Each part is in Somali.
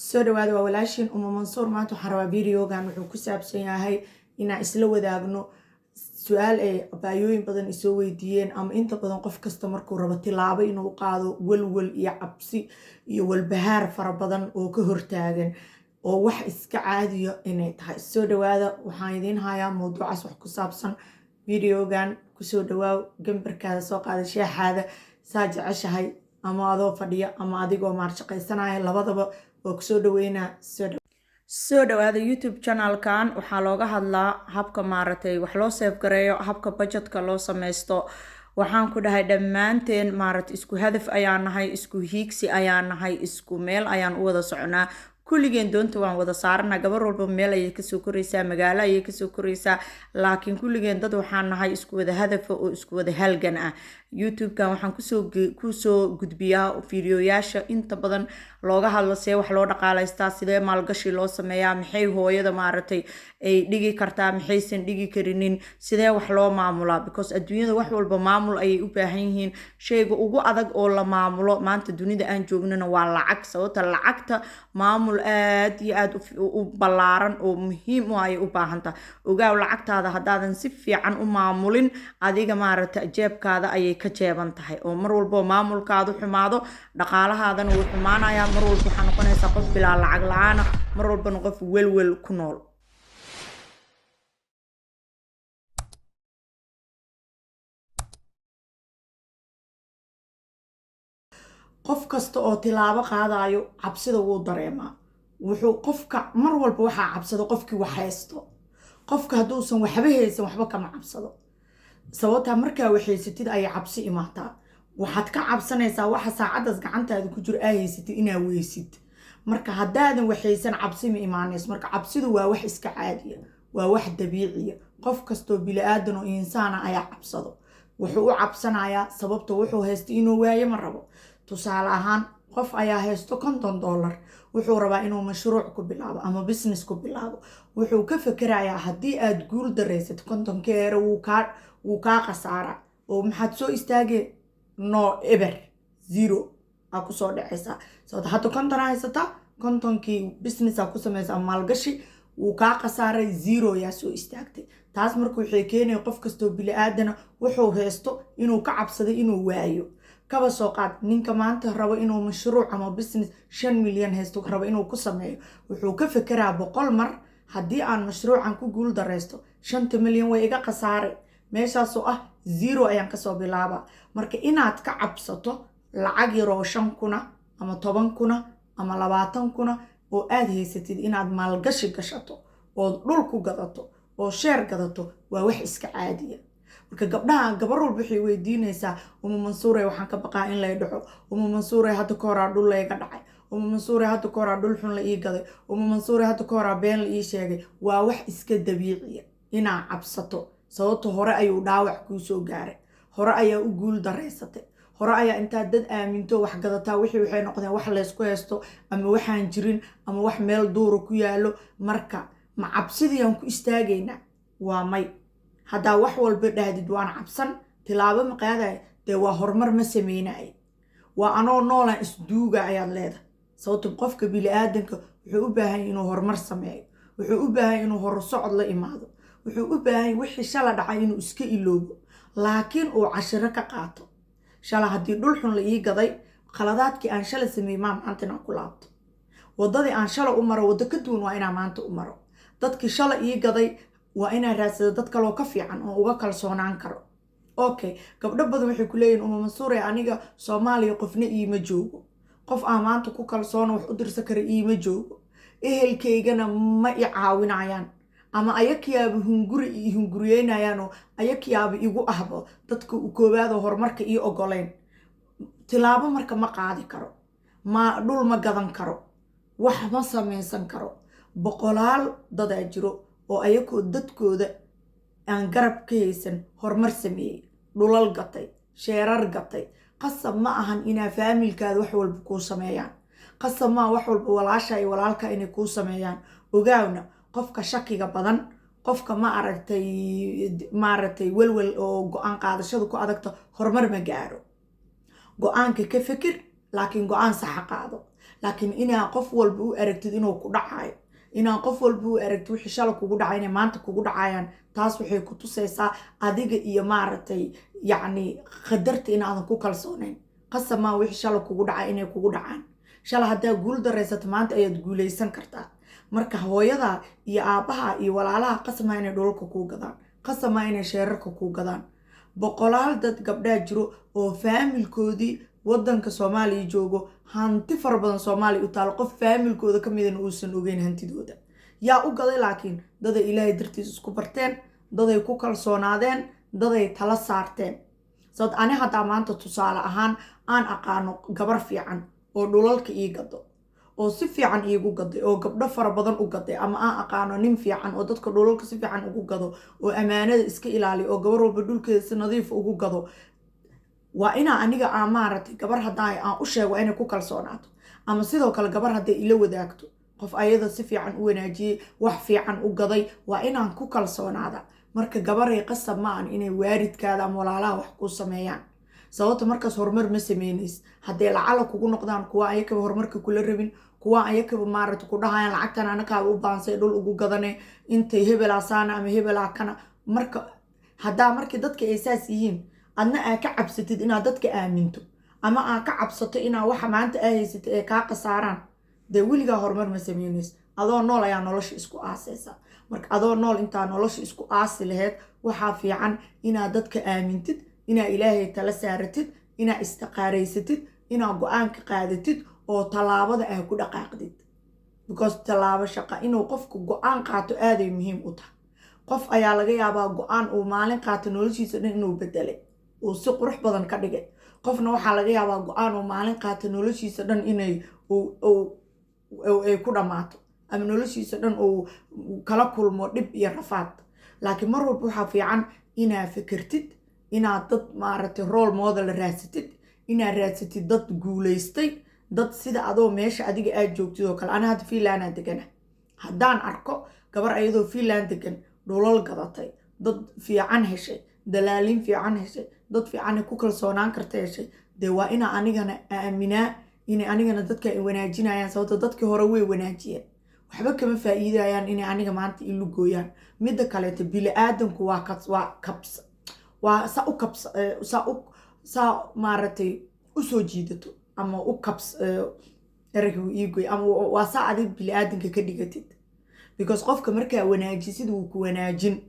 Soo dhawaada, waa walaashiin Uma Mansuur. Maanta waxaan rabaa, videogan wuxuu ku saabsan yahay inaan isla wadaagno su-aal ay abaayooyin badan isoo weydiiyeen, ama inta badan qof kasta markuu rabo tilaabo inuu qaado, walwal iyo cabsi iyo walbahaar fara badan oo ka hortaagan, oo wax iska caadiya inay tahay. Soo dhawaada, waxaan idiin hayaa mowduucaas wax ku saabsan videogan. Kusoo dhawaaw, gambarkaada soo qaada, sheexaada saa jeceshahay, ama adoo fadhiya ama adigoo maarshaqaysanaya, labadaba waa kusoo dhaweynaa. Soo dhawaada YouTube channelkan. Waxaa looga hadlaa habka maaragtay wax loo save gareeyo, habka budgetka loo sameysto. Waxaan ku dhahay, dhammaanteen maaragtay isku hadaf ayaan nahay, isku hiigsi ayaan nahay, isku meel ayaan u wada soconaa. Kulligeen doonta waan wada saarana. Gabar walba meel ayay kasoo koreysaa, magaalo ayay kasoo koreysaa, laakiin kulligeen dad waxaan nahay isku wada hadafa oo isku wada halgan ah. YouTube-kan waxaan kusoo gudbiyaa fiidiyoyaasha inta badan looga hadlo see wax loo dhaqaalaystaa, sidee maalgashi loo sameeyaa, maxay hooyada maaragtay ay dhigi kartaa, maxaysan dhigi karinin, sidee wax loo maamulaa, because adduunyada wax walba maamul ayay u baahan yihiin. Shayga ugu adag oo la maamulo maanta dunida aan joognana waa lacag, sababta lacagta maamul aad iyo aad u ballaaran oo muhiim u ayay u baahan tahay. Ogaaw, lacagtaada haddaadan si fiican u maamulin, adiga maaragta jeebkaada ayay ka jeeban tahay, oo mar walbo maamulkaadu xumaado, dhaqaalahaadana wuu xumaanayaa. Mar walba waxaa noqonaysaa qof bilaa lacag la-aana, mar walbana qof welwel ku nool. Qof kasta oo tilaabo qaadayo cabsida wuu dareemaa. Wuxuu qofka mar walba waxaa cabsado qofkii wax haysto. Qofka hadduusan waxba haysan, waxba kama cabsado, sababtaa markaa waxhaysatid ayay cabsi imaataa. Waxaad ka cabsanaysaa waxa saacaddaas gacantaada ku jiro aa haysatid inaa weysid. Marka haddaadan waxaysan, cabsi ma imaanayso. Marka cabsidu waa wax iska caadiya, waa wax dabiiciya. Qof kastoo bili-aadan oo insaana ayaa cabsado. Wuxuu u cabsanayaa sababta wuxuu haysto inuu waayo ma rabo. Tusaale ahaan, qof ayaa haysto $50, wuxuu rabaa inuu mashruuc ku bilaabo ama business ku bilaabo. Wuxuu ka fekerayaa haddii aad guul daraysad, 50-ka eero wuu kaa khasaara, oo maxaad soo istaagee? No, eber, zero aa kusoo dhacaysaa, sababta hadda 50 haysataa, 50-kii business aa ku samaysa ama maalgashi, wuu kaa khasaaray, zero yaa soo istaagtay. Taas marka waxay keenaya qof kastoo bili-aadana wuxuu haysto inuu ka cabsaday inuu waayo. Kaba soo qaad ninka maanta rabo inuu mashruuc ama business 5 milyan haysto rabo inuu ku sameeyo, wuxuu ka fekeraa 100 mar: haddii aan mashruucan ku guul daraysto, 5-ta milyan way iga khasaaray, meeshaasoo ah zero ayaan kasoo bilaabaa. Marka inaad ka cabsato lacag yaroo 5,000 ama 10,000 ama 20,000 oo aad haysatid inaad maalgashi gashato, ood dhul ku gadato, oo share gadato, waa wax iska caadiya. Marka gabdhaha, gabar walba waxay weydiinaysaa: "Uma Mansuure, waxaan ka baqaa in lay dhaco. Uma Mansuure, hadda ka horaa dhul layga dhacay. Uma Mansuure, hadda ka horaa dhul xun la ii gaday. Uma Mansuure, hadda ka horaa been la ii sheegay." Waa wax iska dabiiciya inaa cabsato, sababto hore ayuu dhaawac kuu soo gaaray, hore ayaa u guul daraysatay, hore ayaa intaad dad aaminto wax gadataa, wixii waxay noqdeen wax laysku haysto ama waxaan jirin ama wax meel duura ku yaalo. Marka ma cabsidiiaan ku istaagaynaa? Waa may. Haddaa wax walba dhahdid waan cabsan, tilaabo ma qaadaya, dee waa horumar ma sameynaya, waa anoo noolaan isduuga ayaad leedahay. Sababto qofka bili-aadanka wuxuu u baahan inuu horumar sameeyo, wuxuu u baahan inuu horusocod la imaado, wuxuu u baahan wixii shala dhacay inuu iska iloobo, laakiin uu cashiro ka qaato. Shala haddii dhul xun la ii gaday, khaladaadkii aan shala sameeyey maa maanta inaan ku laabto. Waddadii aan shala u maro waddo ka duwan waa inaan maanta u maro. Dadkii shala ii gaday waa inaan raadsado dad kaloo ka fiican oo uga kalsoonaan karo. Okay, gabdho badan waxay ku leeyihin: "Uma Mansuure, aniga Soomaaliya qofna iima joogo, qof aan maanta ku kalsoona wax u dirsan kara iima joogo, ehelkaygana ma i caawinayaan, ama ayakiyaaba hunguri i hunguriyeynayaanoo ayakiyaaba igu ahbo dadka koowaadoo horumarka ii ogoleyn. Tilaabo marka ma qaadi karo, ma dhul ma gadan karo, wax ma samaysan karo." Boqolaal dadaa jiro oo ayakoo dadkooda aan garab ka haysan horumar sameeyey, dhulal gatay, sheerar gatay. Qasab ma ahan inaa faamilkaada wax walba kuu sameeyaan. Qasab maaha wax walba walaasha iyo walaalka inay kuu sameeyaan. Ogaawna, qofka shakiga badan, qofka ma aragtay maaragtay welwel oo go-aan qaadashada ku adagta, horumar ma gaaro. Go-aanka ka fikir, laakiin go-aan saxa qaado. Laakiin inaa qof walba u aragtid inuu ku dhacayo, inaa qof walba u aragtid wixii shala kugu dhacay inay maanta kugu dhacayaan, taas waxay ku tusaysaa adiga iyo, maaragtay, yacni qadarta inaadan ku kalsoonayn. Qasab maa wixii shala kugu dhacay inay kugu dhacaan. Shala haddaa guul daraysato, maanta ayaad guulaysan kartaa. Marka hooyada iyo aabbaha iyo walaalaha qasab maa inay dhulalka kuu gadaan, qasab maa inay sheerarka kuu gadaan. Boqolaal dad gabdhaa jiro oo faamilkoodii wadanka Soomaaliya joogo, hanti fara badan Soomaaliya u taalo, qof faamilkooda ka midana uusan ogeyn hantidooda yaa u gaday. Laakiin daday Ilaahay dartiis isku barteen, daday ku kalsoonaadeen, daday tala saarteen. Sababta ani haddaa maanta tusaale ahaan aan aqaano gabar fiican oo dhulalka ii gado oo si fiican iigu gaday oo gabdho fara badan u gaday, ama aan aqaano nin fiican oo dadka dhulalka si fiican ugu gado oo amaanada iska ilaaliyo oo gabar walba dhulkeeda si nadiif ugu gado, waa inaa aniga aan, maaragtay, gabar haddaa aan u sheego, waa inay ku kalsoonaato. Ama sidoo kale gabar hadday ila wadaagto qof ayada si fiican u wanaajiyey, wax fiican u gaday, waa inaan ku kalsoonaada. Marka gabaray, qasab ma an inay waalidkaada ama walaalaha wax kuu sameeyaan, sababta markaas horumar ma sameynaysid. Hadday lacala kugu noqdaan kuwa ayakaba horumarka kula rabin, kuwa ayakaba, maaragta, ku dhahayaan lacagtan anakaaba u baansay dhul ugu gadane, intay hebelaa saana ama hebelaa kana. Marka haddaa markii dadka ay saas yihiin, adna aa ka cabsatid inaad dadka aaminto ama aa ka cabsato inaa waxa maanta aa haysatid ay kaa khasaaraan, dee weligaa horumar ma sameynaysid. Adoo nool ayaa nolosha isku aasaysa. Marka adoo nool intaa nolosha isku aasi laheyd, waxaa fiican inaad dadka aamintid, inaa Ilaahay tala saaratid, inaa istiqaaraysatid, inaa go-aanka qaadatid oo tallaabada ah ku dhaqaaqdid, because tallaabo shaqa inuu qofku go-aan qaato aaday muhiim u tahay. Qof ayaa laga yaabaa go-aan uu maalin qaato noloshiisa dhan inuu bedelay, uu si qurux badan ka dhigay. Qofna waxaa laga yaabaa go-aan uu maalin qaato noloshiisa dhan inay ay ku dhammaato ama noloshiisa dhan uu kala kulmo dhib iyo rafaad. Laakiin mar walba waxaa fiican inaad fikirtid, inaad dad, maaragtay, role model raadsatid, inaad raadsatid dad guulaystay, dad sida adoo meesha adiga aad joogtid oo kale. Ana hadda Finlandaa degana. Haddaan arko gabar ayadoo Finland degan dhulal gadatay, dad fiican heshay, dalaaliin fiican heshay, dad fiican ku kalsoonaan karta heshay, dee waa inaa anigana aaminaa inay anigana dadka ay wanaajinayaan, sababto dadkii hore way wanaajiyeen. Waxba kama faa'iidayaan inay aniga maanta ilu gooyaan. Midda kaleeto, bili-aadanku waa kabs, waa saa u kabs, saa u saa, maaragtay, usoo jiidato ama u kabs ereyga iigoy, ama waa saa adig bili-aadanka ka dhigatid, because qofka markaa wanaajisid wuu ku wanaajin,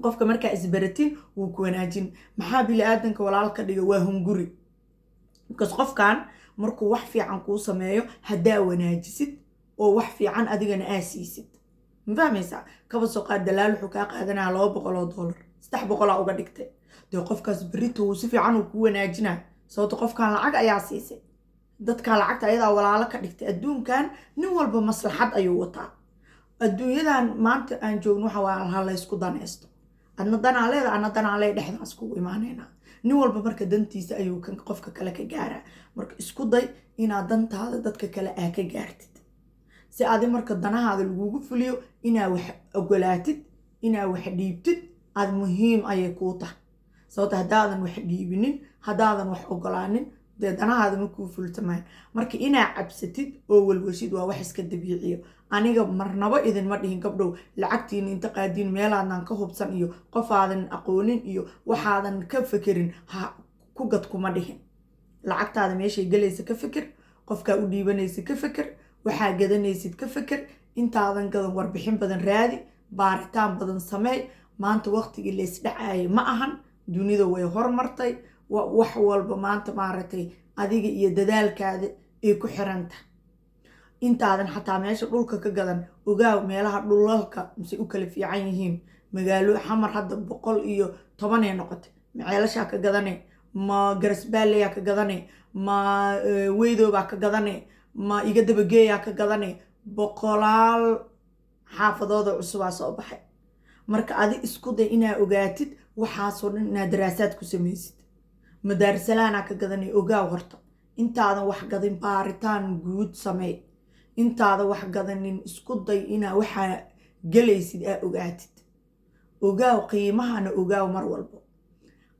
qofka markaa isbaratin wuu ku wanaajin. Maxaa bili-aadanka walaal ka dhiga? Waa hunguri, because qofkan markuu wax fiican kuu sameeyo, haddaa wanaajisid oo wax fiican adigana aa siisid, ma fahmaysaa? Kaba soo qaad dalaal wuxuu kaa qaadanaya $200, 300-aa uga dhigtay. Dee qofkaas berito wuu si fiican uu kuu wanaajinaa, sababto qofkan lacag ayaa siisay. Dadka lacagta ayadaa walaalo ka dhigtay. Adduunkan nin walba maslaxad ayuu wataa. Adduunyadan maanta aan joogno waxa waa ha laysku danaysto. Adna danaa leeda, adna danaa lee, dhexdaan iskugu imaanaynaa. Nin walba marka dantiisa ayuu kan qofka kale ka gaaraa. Marka isku day inaad dantaada dadka kale aa ka gaartid, si adi marka danahaada lagugu fuliyo. Inaa wax ogolaatid, inaa wax dhiibtid aad muhiim ayay kuu tahay, sababta haddaadan wax dhiibinin, haddaadan wax ogolaanin, dee danahaada ma kuu fultamaan. Marka inaa cabsatid oo walwashid waa wax iska dabiiciyo. Aniga marnabo idinma dhihin, gabdhow, lacagtiina inta qaadiin meelaadan ka hubsan iyo qofaadan aqoonin iyo waxaadan ka fekerin ha ku gad, kuma dhihin. Lacagtaada meeshay galaysa ka feker, qofkaa u dhiibanaysa ka feker, waxaa gadanaysid ka feker. Intaadan gadan warbixin badan raadi, baaritaan badan sameey. Maanta waqtigii laysdhacaayay ma ahan. Dunida way hormartay. Wax walba maanta, maaragtay, adiga iyo dadaalkaada ay ku xiranta. Intaadan xataa meesha dhulka ka gadan, ogaaw meelaha dhulalka mise u kala fiican yihiin. Magaalo Xamar hadda 110-ay noqotay. Ma Ceelashaa ka gadane, ma Garasbaaleyaa ka gadane, ma Weydoobaa ka gadane, ma Iga Dabageeyaa ka gadane? Boqolaal xaafadooda cusubaa soo baxay. Marka adi isku day inaa ogaatid waxaasoo dhan, inaad daraasaad ku samaysid. Madaarsalaanaa ka gadanay? Ogaaw horta intaadan wax gadin, baaritaan guud sameey. Intaadan wax gadanin, isku day inaa waxaa gelaysid aa ogaatid. Ogaaw qiimahana, ogaaw mar walbo.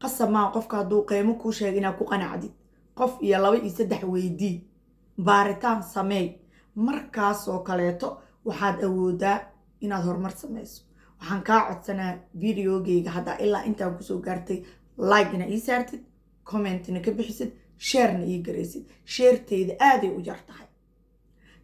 Qasab maa qofka hadduu qiimo kuu sheega inaad ku qanacdid. Qof iyo laba iyo saddex weydii. Baaritaan sameey. Markaasoo kaleeto waxaad awoodaa inaad horumar samayso. Waxaan kaa codsanaa, videogeyga haddaa ilaa intaan kusoo gaartay, like-na ii saartid, comment-na ka bixisid, share-na ii garaysid. Share-teyda aaday u yar tahay.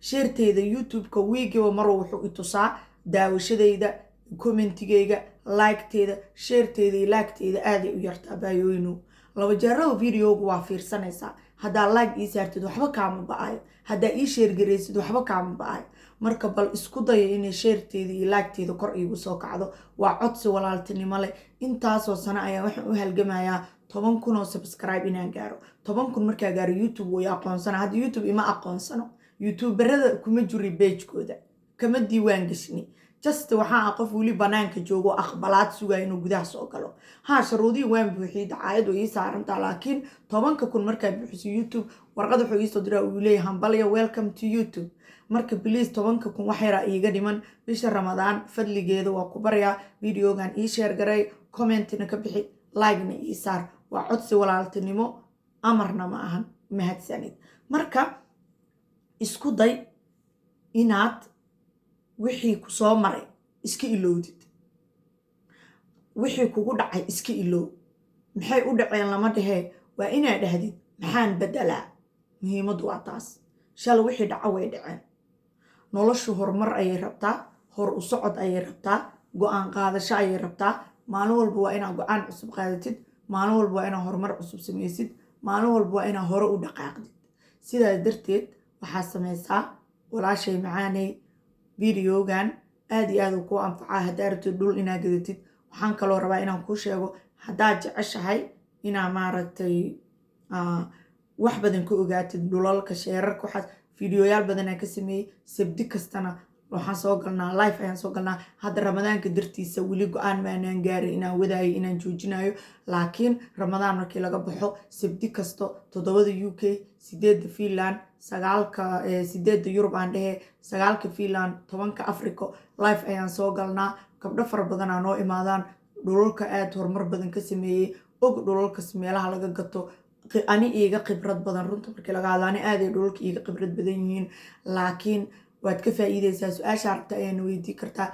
Share-teyda YouTube-ka wiigiiba maruu wuxuu i tusaa daawashadayda, comment-igeyga, like-teeda. Share-teeda iyo like-teeda aaday u yartaa. Baayooyinu laba jeerada videoga waa fiirsanaysaa. Haddaa like ii saartid, waxba kaama ba-ayo. Haddaa ii share garaysid, waxba kaama ba-ayo. Marka bal isku dayo inay share-teeda iyo like-teeda kor iigu soo kacdo. Waa codsi walaaltinimo leh. Intaasoo sano ayaa waxaan u halgamayaa 10,000 oo subscribe inaan gaaro. 10,000 markaa gaaro, YouTube way aqoonsana. Hadda YouTube ima aqoonsano, YouTuberada kuma juri, page-kooda kama diiwaan geshni. Just waxaa ah qof weli banaanka joogo, aqbalaad sugaya inuu gudaha soo galo. Haa, sharuudihii waan buuxiyey, dacaayad way ii saarantaa, laakiin 10,000 markaa buuxiso, YouTube warqad wuxuu iisoo diraa uu leeyahay, "Hambalya, welcome to YouTube." Marka please, 10,000 wax yaraa iiga dhiman. Bisha Ramadaan fadligeeda waa ku baryaa, videogan ii share garay, comment-ina ka bixi, like-na ii saar. Waa codsi walaaltinimo, amarna ma ahan. Mahadsanid. Marka isku day inaad wixii ku soo maray iska ilowdid. Wixii kugu dhacay iska ilow. Maxay u dhaceen lama dhehee, waa inaad dhahdid, "Maxaan bedelaa?" Muhiimaddu waa taas. Shala wixii dhaco way dhaceen. Noloshu horumar ayay rabtaa, hor u socod ayay rabtaa, go-aan qaadasho ayay rabtaa. Maalin walba waa inaad go-aan cusub qaadatid, maalin walba waa inaad horumar cusub samaysid, maalin walba waa inaad hore u dhaqaaqdid. Sidaas darteed waxaa samaysaa, walaashay macaaney, videogan aad iyo aad uu kuu anfacaa haddaa rabtid dhul inaad gadatid. Waxaan kaloo rabaa inaan kuu sheego, haddaad jeceshahay inaa maaragtay wax badan ka ogaatid dhulalka, share-arka, waxaas videoyaal badanaa ka sameeyey. Sabdi kastana waxaan soo galnaa live ayaan soo galnaa. Hadda Ramadaanka dartiisa weli go-aan maanaan gaarin inaan wadaayo, inaan joojinayo, laakiin Ramadaan markii laga baxo, sabdi kasto 7-da UK, 8-da Finland, 9-ka, 8-da Yurub aan dhehe, 9-ka Finland, 10-ka Africa, live ayaan soo galnaa. Gabdho fara badanaa noo imaadaan, dhulalka aada horumar badan ka sameeyey, og dhulalkas meelaha laga gato, ani iiga khibrad badan. Runta markii laga hadlo, ani aaday dhulalka iiga khibrad badan yihiin, laakiin waad ka faa'iideysaa. Su-aasha rabta ayaana weydii kartaa.